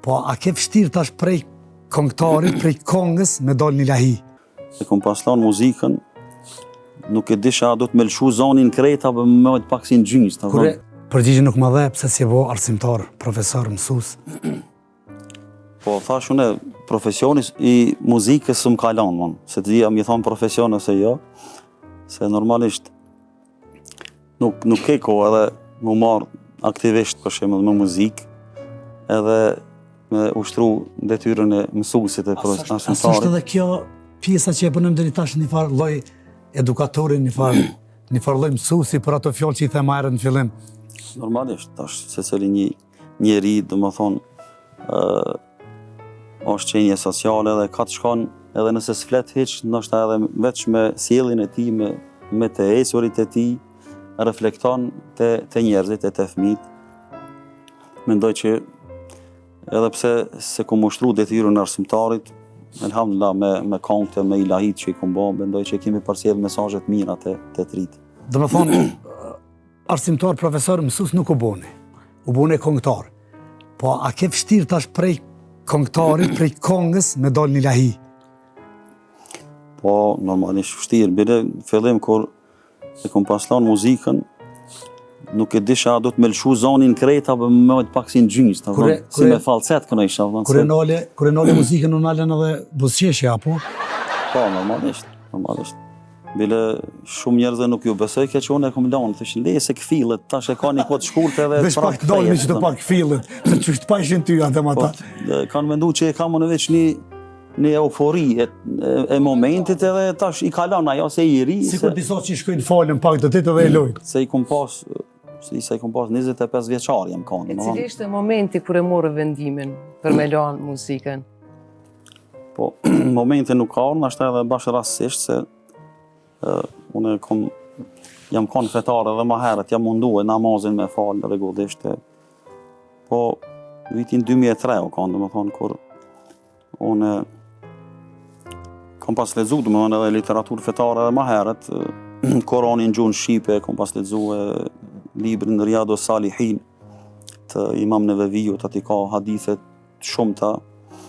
Po, a ke vështirë tash prej kongtarit, prej kongës me dalë një ilahi? E kom pas lanë muzikën, nuk e disha a do të me lëshu zonin krejt, apo me majtë pak si në gjysë. Ta Kure, përgjigje nuk ma dhe, pse s'je bo arsimtar, profesor, mësus? Po, thash unë, profesioni i muzikës s'më ka lanë, mon, s'e di a me i thonë profesion ose jo, se normalisht nuk, nuk ke kohë edhe m'u marrë aktivisht për shembull me muzikë, edhe me ushtru detyrën e mësuesit e arsimtarit. A s'është edhe kjo pjesa që e bënëm deri tash një farë lloj edukatori, një farë një farë lloj mësuesi për ato fjalë që i the ma herët në fillim? Normalisht, tash secili një njeri, domethonë, ë është qenie sociale dhe ka të shkon edhe nëse s'flet hiç, ndoshta edhe veç me sjelljen e tij, me, me të ecurit e tij, reflekton te, te njerëzit e te fëmijët. Mendoj që edhe pse s'e kom ushtru detyrën e arsimtarit, elhamdulillah me, me kongët e me ilahitë që i kom bo, mendoj që kemi përcjell mesazhe të mira te, te të ritë. Domethonë, arsimtar, profesor, mësus nuk u bone. U bone kongtar. Po, a ke vështirë tash prej kongtarit, prej kongës me dalë një ilahi? Po, normalisht vështirë. Bile, fillim kur e kom pas lanë muzikën, nuk e disha a do të me lëshu zonin krejt, apo me majtë pak si në gjysë, ta kure, si me falset kënojsha. Kur e nale, kur e nale muzikën, u nalën edhe buzëqeshja, apo? Po, normalisht, normalisht. Bile shumë njerëzve nuk ju besojke që unë e kom lanë, thëshin le se kthillet, tash e ka një kohë të shkurtë edhe Veç pak të dalë me që të pak kthillet, se që të pajshin ty atë ma ta. Po, kanë mendu që e kam unë veç një, një eufori e, e, e momentit edhe tash i kalon ajo se i ri. Sikur disa që i shkojnë falën pak të ditë edhe e lojnë. Se i kom pas, se i kom pas 25 vjeçar jam kanë. E cili ishte momenti kur e more vendimin për me lanë muzikën? Po, momenti nuk ka ardhur, është edhe bash rastësisht se uh, unë kom jam kon fetar edhe më herët, jam mundu e namazin me fal rregullisht. Po vitin 2003 u kanë, domethonë kur unë kom pas lexu, domethonë edhe literaturë fetare edhe më herët, Kuranin në gjuhën shqipe, kom pas lexu librin Riyadu Salihin të Imam Neveviut, aty ka hadithe të shumta.